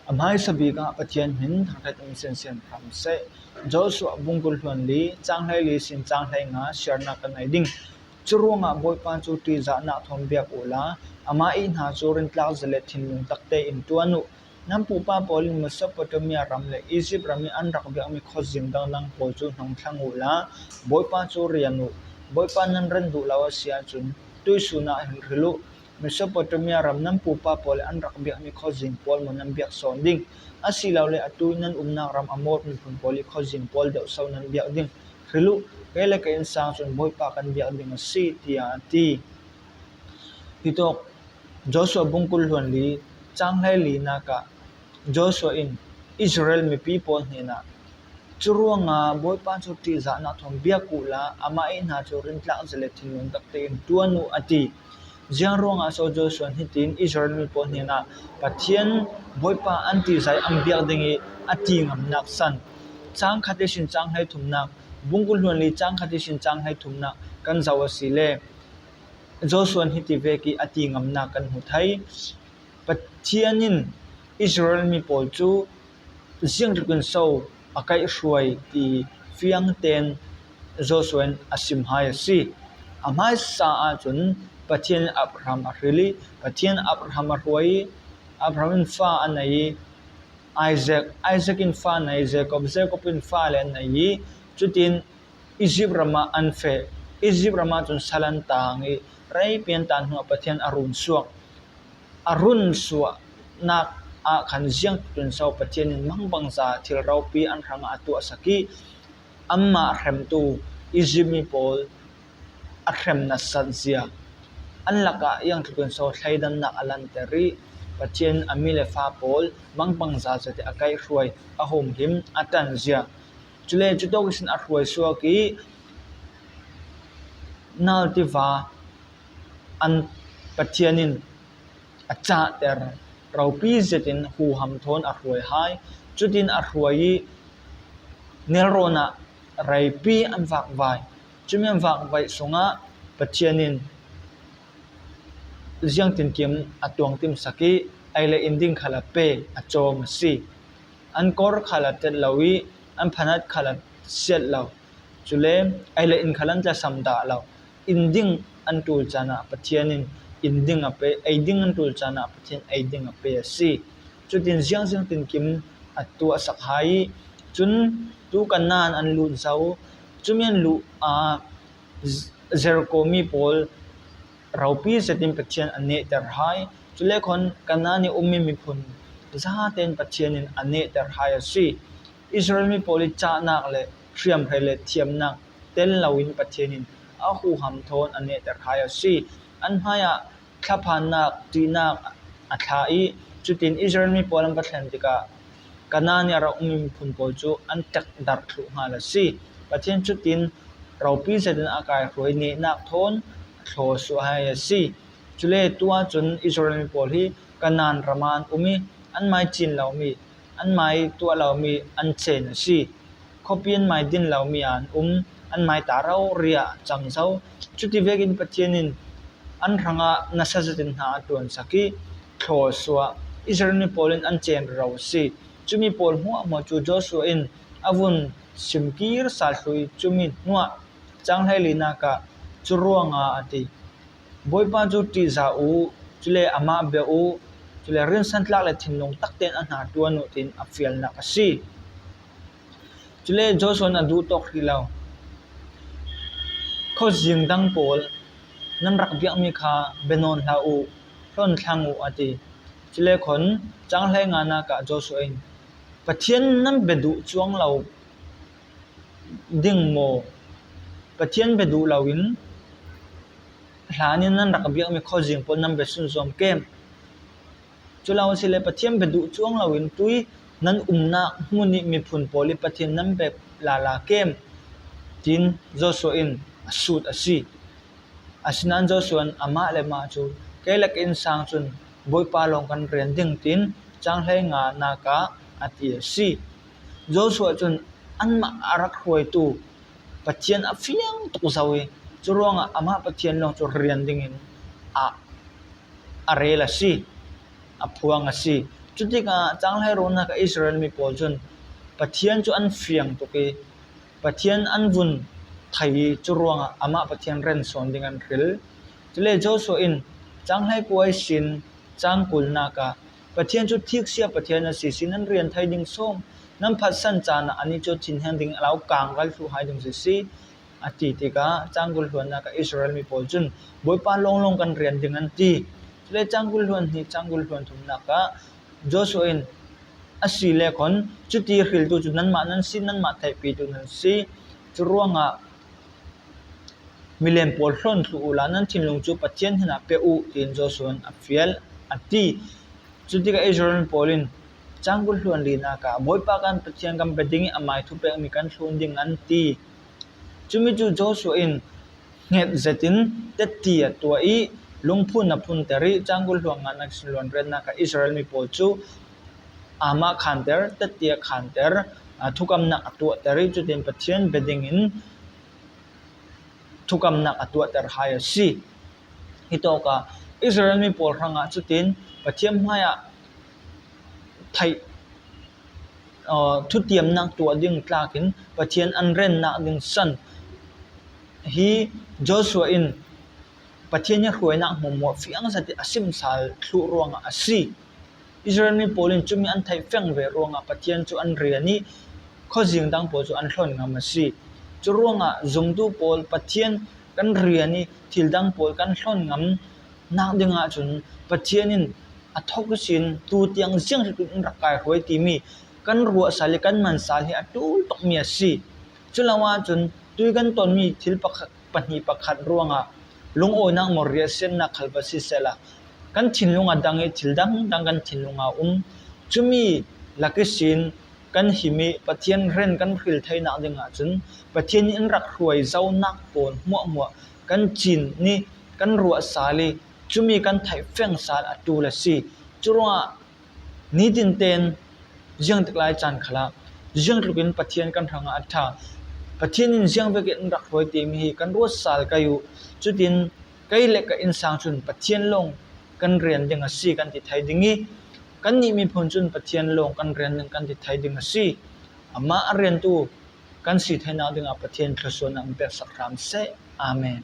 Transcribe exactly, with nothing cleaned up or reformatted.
A hmaisa bik ah Pathian hmin thangṭhat um sinsin hram seh. Joshua bung kul hluan li, cang hleili sin cang hleinga siarnak kan nei ding. Curuangah Bawipa cu ṭihzahnak thawn biak uhla, amah ih hna cu rintlak zet le thinlung takte in ṭuan uh. Nan pupa pawl in Mesopotamia ram le Izipt ram i an rak biakmi khuazing dangdang pawl cu hnong thlang uhla, Bawipa cu rian uh. Bawipa nan ran duh lo a si ahcun, tuihsun ah hin hril uh. Mesopotamia ram nan pupa pawl i an rak biakmi khuazing pawl maw nan biak sawn ding? Asilole atu i nan umnak ram Amor miphun pawl i khuazing pawl deuh so nan biak ding? Hril uh, kei le ka innsang cun Bawipa kan biak ding a si, tiah a ti. Hitawk Joshua bung kul hluan li, cang hleili nak ah Joshua in Israel mipi pawl hnenah, curuangah Bawipa cu ṭihzahnak thawn biak uhla, amah ih hna cu rintlak zet le thinlung takte in ṭuan uh, a ti. Ziang ruangah so Joshua in hitin Israel mi pawl hnenah Pathian Bawipa an ṭihzah i an biak ding i a ti ngamnak san? Cang khat ihsin cang hleithumnak, bung kul hluan li cang khat ihsin cang hleithumnak kan zoh a si le Joshua in hiti vek i a ti ngamnak kan hmu thei. Pathian in Israel mi pawl cu ziangtluk in so a kaihhruai ti fiang tein Joshua in a sim hai a si. A hmaisa ahcun Pathian in Abraham a hril i, Pathian in Abraham a hruai i, Abraham in fa a nei i, Isaac, Isaac in fa a nei, Jacob, Jacob in fale a nei i, cutin Izipt ram ah an feh. Izipt ram ah cun sal an tang i, reipi an tan hnuah Pathian a run suak. A run suahnak ah khan ziangtluk in so Pathian in mangbangza thil ropi an hrangah a tuahsak i, anmah hremtu Izipt mi pawl a hrem nasat zia, an lakah ziangtluk in so thleidannak a lanter i, Pathian in a mi le fa pawl mangbangza zet i a kaihhruai, a humhim, a ṭan zia. Cule cutawk ihsin a hruai suak i, nal tiva an Pathian in a cahter, ropi zetin huham thawn a hruai hai. Cutin a hruai i, nelrawn ah reipi an vakvai. Cumi an vakvaih sungah Pathian in ziangtinkim a tuangtimsak i, ei le in ding khal a pe, a cawm a si. An kor khal a tet lo i, an phanat khal a siat lo. Cule ei le in khal an tlasam dah lo. In ding an ṭul caan ah Pathian in in ding a pe, ei ding an ṭul caan ah Pathian ei ding a pe a si. Cutin ziangziang tinkim a tuahsak hai i, cun tu Kanaan an lut zo. Cumi an luh ah, Jericho mi pawl ropi zetin Pathian a nehter hai. Cule khan Kanaan i ummi miphun zaten Pathian in a nehter hai a si. Israel mi pawl i cahnak le hriamhrei le thiamnak tel loin Pathian in a huham thawn a nehter hai a si. An hmaiah thlaphannak, ṭihnak a thlah i, cutin Israel mi pawl an va thlen tikah Kanaan i a rak ummi miphun pawl cu an ṭekdarh thluh hnga a si. Pathian cutin ropi zetin a kaihruai, nehnak thawn a thlawsuah hai a si. Cule tu ahcun Israel mi pawl hi Kanaan ram ah an um i, anmai cin lomi, anmai tuah lomi an cen a si. Khuapi anmai din lomi ah an um, anmai ta rori ah cang zo. Cuti vekin Pathian in an hrangah nasa zetin hna a ṭuansak i, thlawsuah, Israel mi pawl in an cen rero a si. Cumi pawl hmuahhmuah cu Joshua in a vun simkir sal thlu i, cumi hnuah cang hleili nak ah, curuangah a ti, Bawipa cu ṭihzah u, cule amah biak u, cule rinsantlak le thinlung takte in a hna ṭuan u, tiin a fialnak a si. Cule Joshua in a duh tawk hrih lo. Khuazing dang pawl nan rak biakmi kha bia nawn hlah u, hlawn thlang u, a ti. Cule khan cang hleinga nak ah Joshua in, Pathian nan bia duh cuang lo ding maw? Pathian bia duh loin hlan in nan rak biakmi khuazing pawl nan bia sunzawm kem? Cu lo asile Pathian bia duh cuang loin tui nan umnak hmun i miphun pawl i Pathian nan bia lala kem? Tiin Joshua in a sut a si. Asinain Joshua in amah le mah cu, kei le ka innsang cun Bawipa lawng kan rian ding, tiin cang hleinga nak ah a ti a si. Joshua cun anmah a rak hruaitu Pathian a fiang tuk zo i, curuangah amah Pathian lawng cu rian dingin a, a rel a si, a phuang a si. Cutikah canghlai ruahnak ah Israel mi pawl cun Pathian cu an fiang tuk i Pathian an vun thei i cu ruangah amah Pathian ren sawn ding an hril. Cule Joshua in canghlai kua ihsin cang kulnak ah Pathian cu thik sia Pathian a si, si nan rian thei ding sawm, nan phatsan caan ah anih cu thinheng ding a lo kangkal thluh hai ding si si, a ti tikah cangkul hluannak ah Israel mi pawl cun Bawipa lawnglawng kan rian ding an ti. Cule cangkul hluan hnih, cangkul hluan thumnak ah Joshua in, a si le khawn cuti hriltu cu nanmah nan si, nanmah theihpitu nan si. Cu ruangah milem pawl hlon thluh uhla nan thinlung cu Pathian hnenah pe uh, tiin Joshua in a fial, a ti. Cutikah Israel pawl in cangkul hluan linak ah Bawipa kan Pathian kan bia ding i amai thupekmi kan thlun ding an ti. Cumi cu Joshua in hnget zetin tetti a tuah i lungphun a phunter i cangkul hluan nganak sin luan riatnak ah Israel mi pawl cu amah khanter, tetti a khanter, aa, thukamnak a tuahter i cutin Pathian bia dingin thukamnak a tuahter hai a si. Hitawkah Israel mi pawl hrangah cutin Pathian hmaiah theih, aa, thutiamnak tuah ding tlakin Pathian an rennak ding san hi Joshua in Pathian i hruainak hmuahhmuah fiang zat i a simsal thluh ruangah a si. Israel mi pawl in cumi an theih feng ve ruangah Pathian cu an rian i khuazing dang pawl cu an hlon ngam a si. Cu ruangah zumtu pawl Pathian kan rian i thil dang pawl kan hlon ngam nak dingah cun Pathian in a thawk ihsin tu tiang ziangtluk in rak kai hruai timi kan ruahsal i kan mansal hi a ṭul tukmi a si. Culo ahcun tui kan tonmi thil pakhat, pahnih pakhat ruangah lungawinak maw riahsiatnak khal va sisehla kan thinlung a dang i thil dangdang kan thinlung a um. Cumi lak ihsin kan him i Pathian ren kan hril theinak dingah cun Pathian in rak hruai zonak pawl hmuahhmuah kan cin i kan ruahsal i cumi kan theih feng sal a ṭul a si. Curuangah nitin tein ziangtik lai caan khalah ziangtlukin Pathian kan hrangah a ṭha. Pathian in ziang vekin in rak hruai timi hi kan ruat sal kai uh. Cutin kei le ka innsang cun Pathian lawng kan rian ding a si kan ti thei ding i kannih miphun cun Pathian lawng kan rian ding kan ti thei ding a si. Amah a riantu kan si theinak dingah Pathian thluasuahnak in peksak hram seh. Amen.